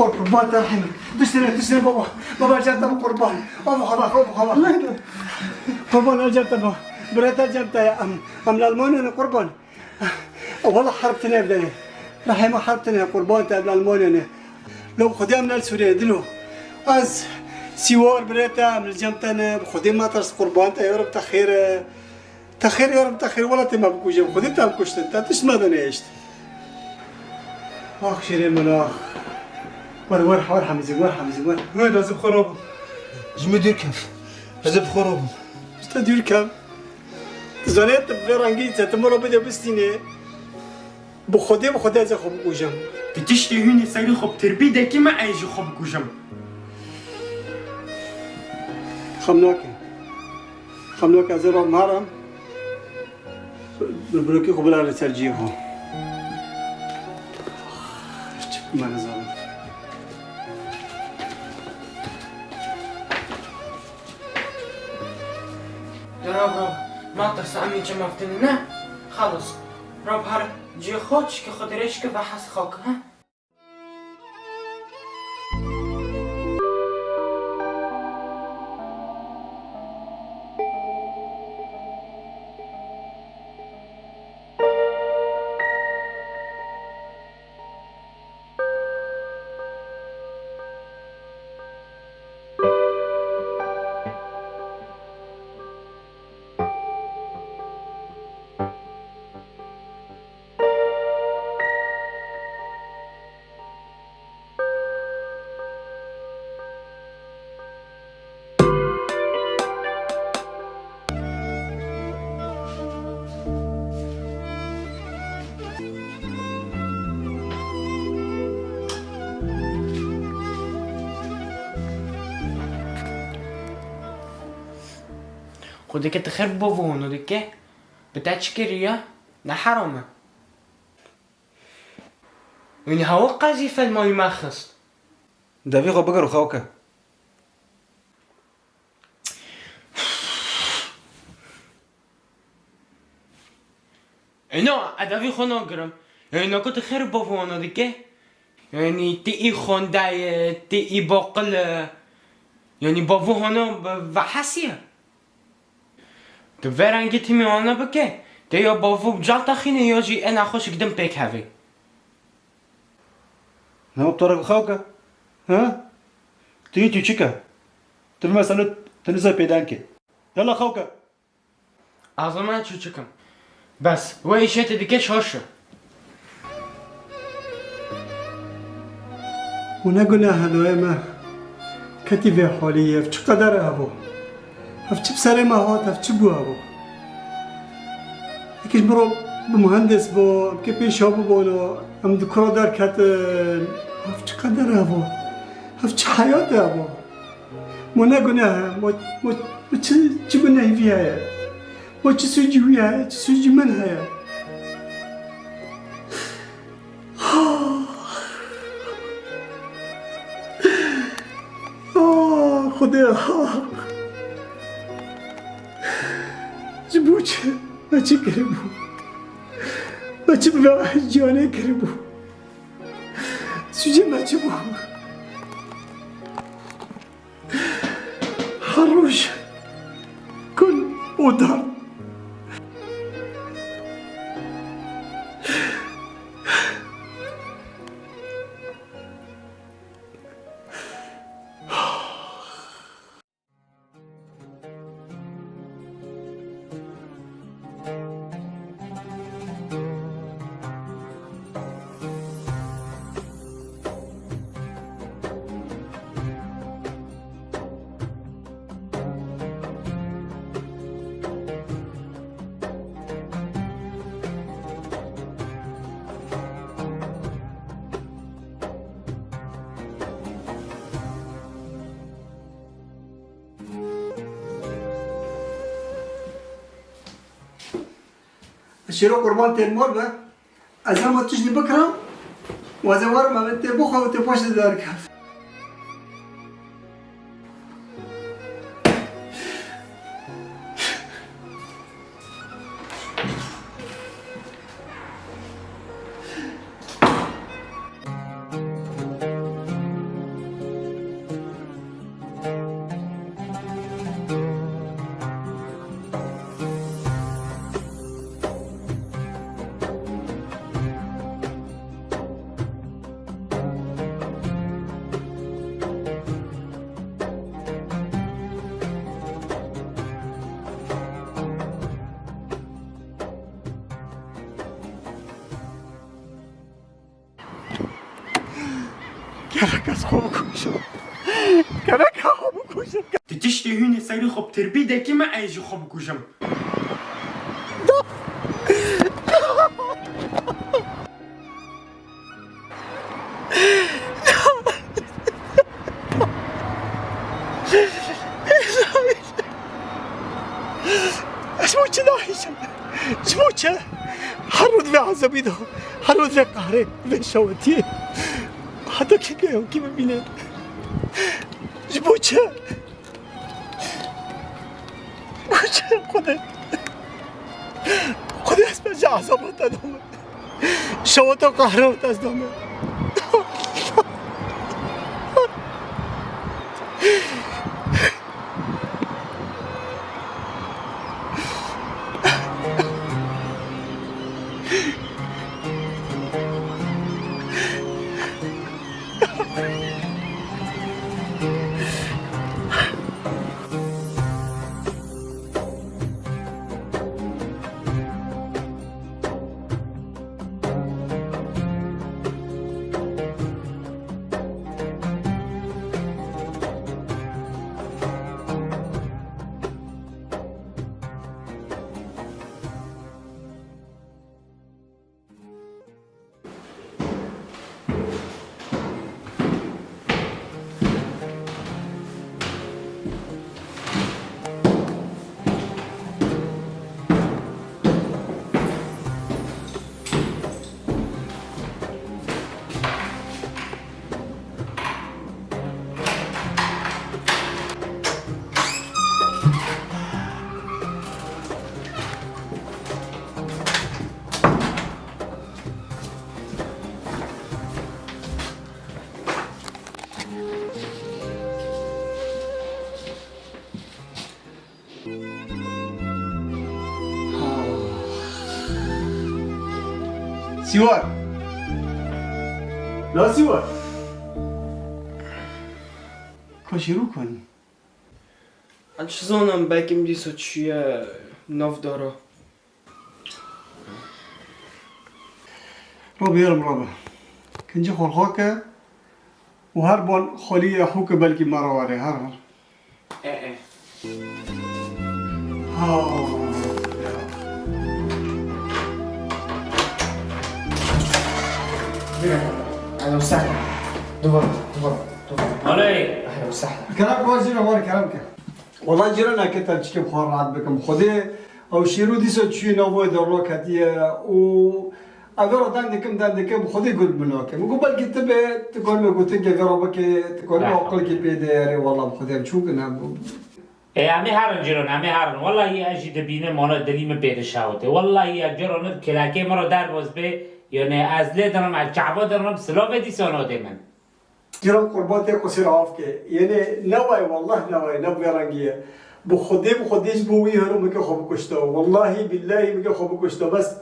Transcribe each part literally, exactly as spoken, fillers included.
Qurban te Rehîm. Tiştine, tiştine baba. Baba, cem te qurban. Baba, baba, baba, baba. Qurban, cem te baba. Birê te cem te ya. Em, em li Almanya ne qurban. Wala herb tine evde ne. Rehîm, herb tine, qurban te, em li Almanya ne. Lo Xwedê em ne li Sûriyê dilo. Ez sîwar birê te, em li cem te ne. Xwedê me tirs, qurban te, ya Reb te xêr e. Te xêr, ya Reb te xêr, wela tê me bikuje, Xwedê te em kuştin, te tişt me de nehişt. Ax şêrê min ax. Wer, wer, wer hemizî, wer hemizî, wer. Wer, ez bi xwe rabim. Ji min dûr kev. Ez bi xwe rabim. Ji te dûr kev. Tu zanî tu bi vê rengî, tu min re bide bistînê. Bi Xwedê, bi Xwedê ez ê xwe bikujim. Tu tiştê hûnê serî xwe bi tirbî dekî, me ez jî xwe bikujim. Xem nake. Xem nake, ez ê rom herim. Bi blokî xwe bilare ser cihê xwe. Çi bime nizanim. Rob, rob, ma tirsa em ê çi maftinî ne? Xelas. Rob her cihê xwe çike xwe dirêj ke ve hes xwe ke, he? Xwedê ke tu xêr bi bavû hûn dike, bi te çi kiriye? Ne heram e. Wî niha we qazî fel mayî me xist. Devî xwe bigir û xew ke. Êna, ez devî xwe nagirim. Yanî, nako tu xêr bavû wana dike? Yanî, ti î xwendayê, ti î baqil e. Yanî, bavû hana ve hesiye. Tu vê rengî timî wana bike, te ya bavû bi cal taxîne ya jî ê nexweşik din pêk hevê. Ne tu re xew ke? Ha? Tu yî tu çi ke? Tu bi mesela tu nizay pêdan ke. Yala xew ke. Azama çûçikim. Bes, we îşê te dike şaş e. Û ne guneh e, loyê me ketî vê halî ye. Ev çi qeder e evo? Ev çi bi serê me hat, ev çi bû evo? Yekî ji min re bi muhendis bo, em kê pêşa bibona, em di kura derketin. Ev çi qeder e evo? Ev çi heyat e evo? Mo ne guneh e, mo, mo, mo çi, çi gunehî vî heye? Mo çi sûcî wî heye, çi sûcî min heye? Ah, Xwedê, ah. Ji bo çi? Me çi kiribû? Me çi bi vê ciyanê kiribû? Sûcê me çi bû? Her roj kul û dar. Şêro qurban tên mor be. Ez hema tiştî bikirim û ez ê werim, em ê tê bixwe û tê paşê derkev. Gerek ez xwe bikujim. Gerek xwe bikujim. Tu tiştê hûnê serî xwe bi tirbî dekî me, ez jî xwe bikujim. Ez ji bo çi dahişim? Ji bo çi? Her rû di vê ezabî de, her rû di vê qehrê, vê şewetiyê. Heta kî ke ew kî bibîne? Ji bo çi? Ji bo çi Xwedê? Xwedê ez be ji ezaba te dome. Şewata qehra te ez dome. Sîwar. La Sîwar. Ka Şîrû kanî? Ez çi zanim, belkim dîsa çûye nav dara. Rabe yerim rabe. Kincî xwe xwe ke û her ban xwelî ye xwe ke belkî me re were her her. E, e. Ha. Ehlen we sehlen. Duvara, duvara, duvara. Aley. Ehlen we sehlen. Kerem, wazî re were kerem ke. Wela cîraneke te çikim xwe rahat bikim. Xwedê ew Şîrû dîsa çûyî nav wê derlo ketiye û ez vê re deng dikim, deng dikim, Xwedê gul min nake. Min got belkî tu bê, tu kar me gotinkê vê re bike, tu kar me aqilkê pê de erê, wela bi Xwedê em çûk in hebû. Ê, em ê herin cîran, em ê herin. Wellahî ez jî dibînim, mana dilî min pê dişewite. Wellahî ez cîran kilekê min re derbas bê, yanî ez lê dinim, ez çava dinim, silavê dîsa nadê min. Cîran qurban tê qusîr avke. Yenê ne wayê, wallah ne wayê, ne bi vê rengî ye. Bi Xwedê, bi Xwedê ji bo wî hero min ke xwe bikuşta. Wallahî billahî min ke xwe bikuşta. Bes,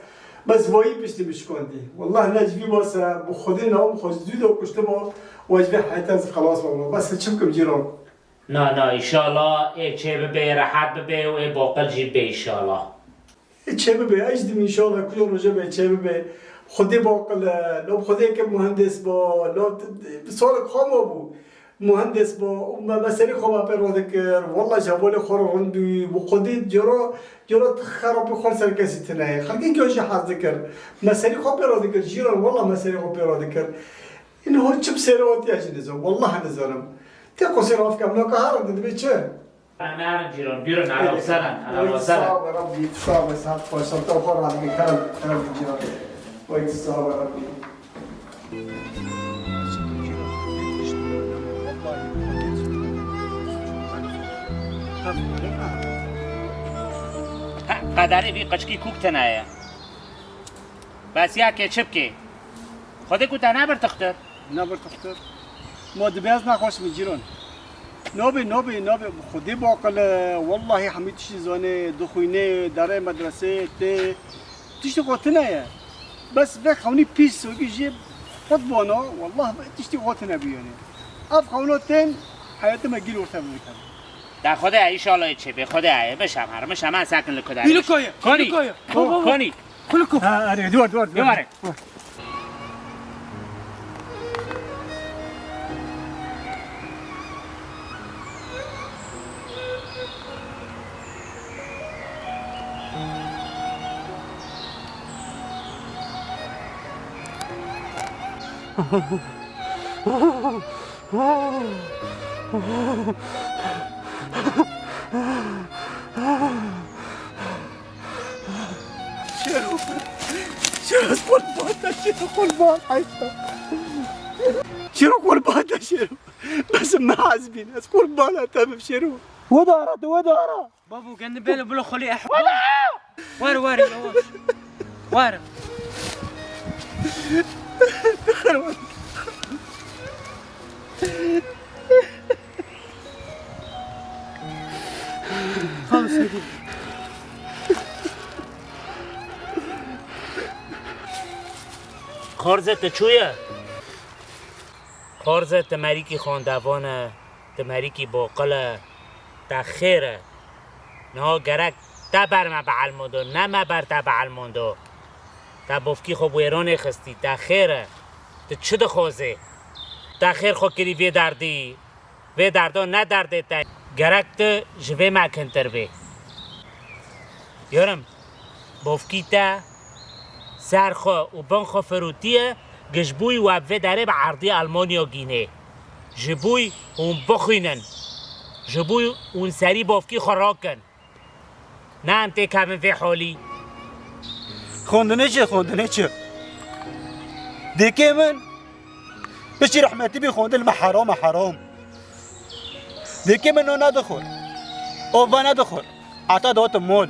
bes vayî piştî min şikandî. Wallah ne ji vî bas e, bi Xwedê navim xwe ji dû de kuştiba û ez ji vê heyetê ez xelas bibim. Bes çi bikim cîran? Na, na, înşallah ê çê bibe, rehet bibe û ê baqil jî bibe înşallah. Ê çê bibe, ez jî dibim înşallah, kujo roje be çê bibe. Xwedê baqil e, lo Xwedê ke muhendis ba, lo t-, t-, salek xwe ma bû. Muhendis ba, û me, me serî xwe me pê radikir, wallah ji hevalê xwe re rind bû, bi Xwedê cara, cara tu xerabî xwe li ser kesî tune ye. Xelkê ke jî hez dikir. Me serî xwe pê radikir, cîran, wallah me serî xwe pê radikir. Ino çi bi sêre hatiye jî nizanim. Wallah nizanim. Tê qusîr avke, em naka herin dibê çi? Em herin cîran, bîrin, ehlen we sehlen, ehlen we sehlen. Sax be Rabbî, sax be, saet xweş, te xwe radike, kerem, kerem cîran. Wey sax be Rabbî. He, qederê vî qiçkî kûk tune ye. Bes ya ke çi bikê? Xwedê ku te nebir tixtir. Nebir tixtir. Ma dibê ez nexweş im cîran. Nabê, nabê, nabê. Xwedê baqil e. Wellahî hemî tiştî zanê, dixwînê, derê medresê, tê. Tiştî xwe tune ye. Bes vê xewnî pîs wekî jê xwe dibana, wallah tiştî xwe tune bû yanî. Ev xewna tên heyetê me gîl orte bibike. Da Xwedê, înşallah çê bê, Xwedê ye, mişem her, mişem, en sekin li kuda. Îlikoye, Konî. Îlikoye. Ko-, Konî. Kuliko. Ha, erê, duvar, duvar, duvar. Duvar. Şêro, Şêro, ez qurbana te, Şêro, qurbana te. Şêro, qurbana te, Şêro. Bes min ez bîn, ez qurbana te bim, Şêro. Wedara, tu wedara. Bavo, gende bele bula xolê ehwa. Were, were, yavaş. Were. Xalis hedi. Xorze, tu çûye? Xorze, tu merîkî xwendevan e, tu merîkî boqil e, te xêr e. Niha gerek te ber me bielmondo, ne me ber te bielmondo. Te bofkî xwe bi wêranê xistî, te xêr e. Tu çi dixwazê? Te xêr xwe kirî vê derdî. Vê derdo ne derdê te. Gerek tu ji vê mekintir bê. Yorim, bofkî te ser xwe û bin xwe firotiye, gijbûyî we bi vê derê bi erdî Almanya gînê. Ji bûyî hûn bixwînin. Ji bûyî hûn serî bofkî xwe rakin. Ne em têkevin vê holî. Xwendinê çi, xwendinê çi? Dêkê min piştî rehmetî bî xwendin li me heram e, heram. Dêkê min no nedixwar. Ava nedixwar. Heta dihatim mol.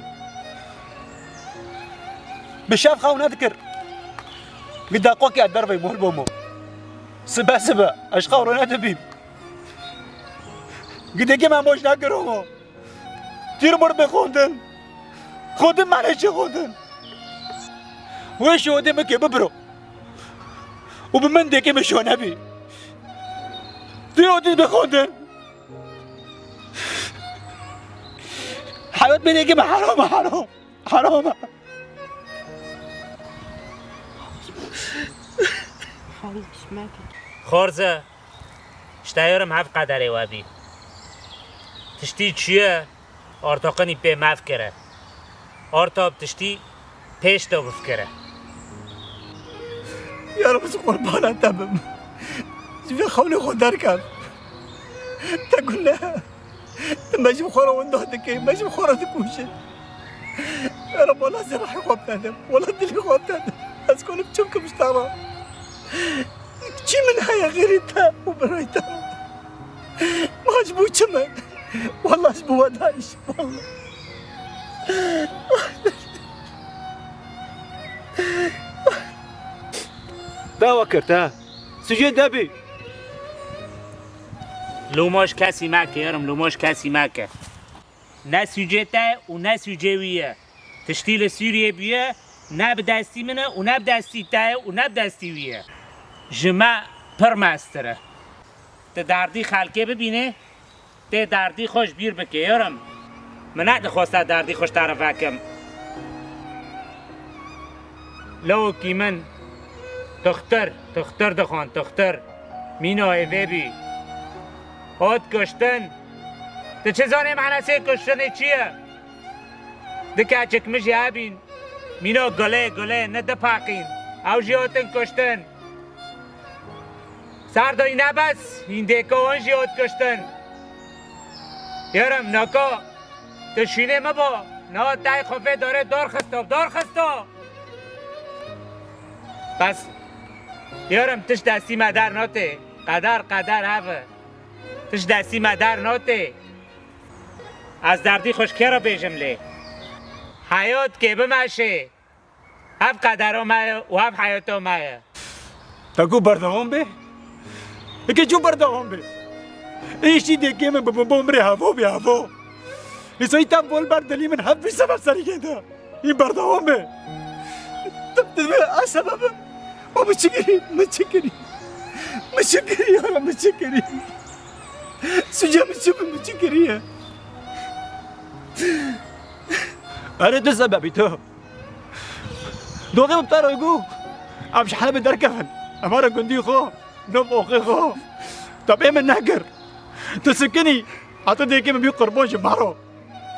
Bi şev xew nedikir. Gi deqokê ez dervey mol bûmo. Sibe sibe ez xew rûnedibîm. Gi dêkê min moj nekiroma. Tîr mir bi xwendin. Xwendin mane çi xwendin? Wê şodê min kê bibiro. Û bi min dêkê min şo nebî. Tîr odî bi xwendin. Heyat bê dêkê min heram e, heram. Heram e. Xorze. Ji te yorim hev qederê we bî. Tiştî çûye, artaqinî pê mefikire. Arta bi tiştî pêş de bifikire. Yarim, ez qurbana te bim. Ji vê xewnê xwe derkev. Te gune. Tu me ji xwe re winda dikî, me ji xwe re dikuşî. Yarim, wela zerrehê xwe bi te dim. Wela dilê xwe bi te dim. Ez kanim çi bikim ji te re? Çi min heye xêrê te û birayê te? Ma ji bo çi me? Wallah ji bo we dayîş. Wallah. Te we kir te. Sûcê te bî. Lûma ji kesî meke, yarim, lûma ji kesî meke. Ne sûcê te û ne sûcê wî ye. Tiştî li Sûriyê bûye, ne bi destî min e û ne bi destî te ye û ne bi destî wî ye. Ji me pir mestir e. Tu derdî xelkê bibînî, tê derdî xwe ji bîr bikî, yarim. Min nedixwest derdî xwe ji te re vekim. Lewkî min tuxtir, tuxtir dixwend, tuxtir. Mîna êvê bî. Hat kuştin. Tu çi zanî manasê kuştinê çi ye? Du keçik min jî hebîn. Mîna gulê, gulê, ne du paqîn. Ew jî hatin kuştin. Serdayî ne bes, hîndêka wan jî hat kuştin. Yarim, naka, tu şûnê min bo, niha tey xwe vê darê dar xista, dar xista. Bes, yarim, tişt destî me der natê. Qeder, qeder hev e. Tişt destî me der natê. Ez derdî xwe ji kê re bêjim lê? Heyat kê bimeşê. Ev qedera me ye û ev heyata me ye. Te got berdewam be? Eke çû berdewam be? Ê jî dêkê min bi min bo mirê hevo bê hevo. Îsayî te bol ber dilî min hevî sefer serî kê de. Ê berdewam be. Te, te, te, ez sebeb im. Ma min çi kirî? Min çi kirî? Min çi kirî ya? Min çi kirî? Sûcê min çi bi min çi kiriye? Erê tu sebebî tu. Doxê min te re got, em ji Helebê derkevin. Em here gundî xwe, nav oxê xwe. Te bê min nekir. Tu sikinî, heta dêkê min bî qurban ji me re.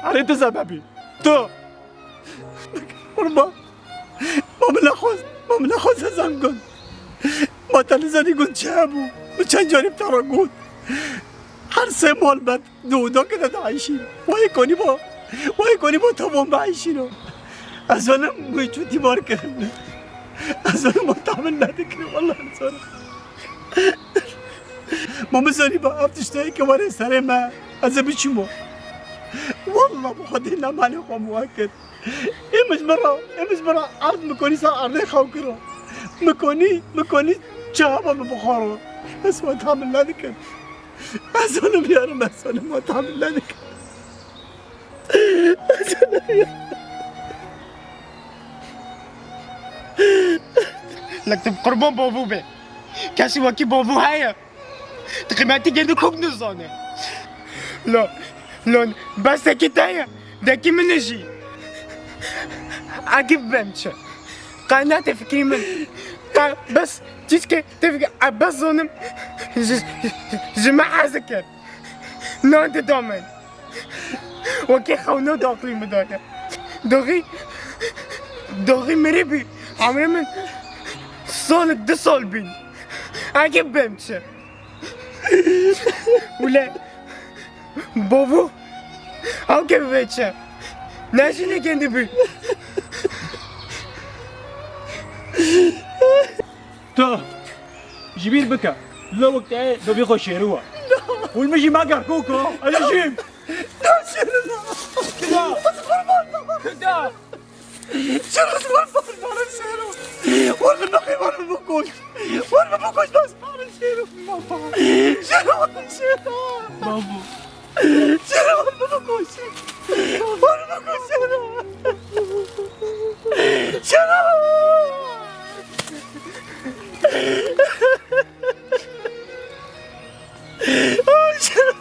Erê tu sebebî. Tu. Qurban. Ma min nexwest, ma min nexwest ez em gund. Ma Te nizanî gund çi hebû. Min çend carî bi te re got. Her sê mal me di odakê de dieyşîn. Wayê konî bo, wayê konî bo te bo me eyşîno. Ez zanim wê çû dîmar kirin. Ez zanim ma tahmil nedikirim, wallah ez zanim. Ma min zanîba ev tiştê ke were serê me, ez ê biçîmo. Wallah bi Xwedê nemalê xwe min we kir. Ê min ji min re, ê min ji min re erd mikonî ser erdê xew kiro. Mikonî, mikonî çava min bixwaro. Ez we tahmil nedikim. Ez zanim yarim, ez zanim we tahmil nedikim. Ez zanim yarim. Lek tu bi qurban bavû be. Kesî wekî bavû heye? Ti qîmetî gelî kok nizane. Lo, lo, besekî te ye, dekî min e jî. Agi bibem çi? Qe ne tê fikrî min. Qe bes çîçkê tê fikrî, e, bes zonim. Ji, ji me hez dikir. Nan dida min. Wekî xewno daxlî min daye. Doxî, doxî mirî bî. Emrê min salek du sal bîn. Agi bibem çi? Wile bavû ew ke bibe çi? Ne jî ne kendi bî. Tu ji bîr bike. Lewik te dovî xwe şêrû e. Hûn min jî me ger koko. Ez jî. Kida? Kida? Şero, ez wan barim şero. Wan min nexê wan min bikoş. Wan min bikoş, bas barim şero. Şero, şero. Babo. Şero, wan min bikoş. Wan min bikoş şero. Şero. Şero.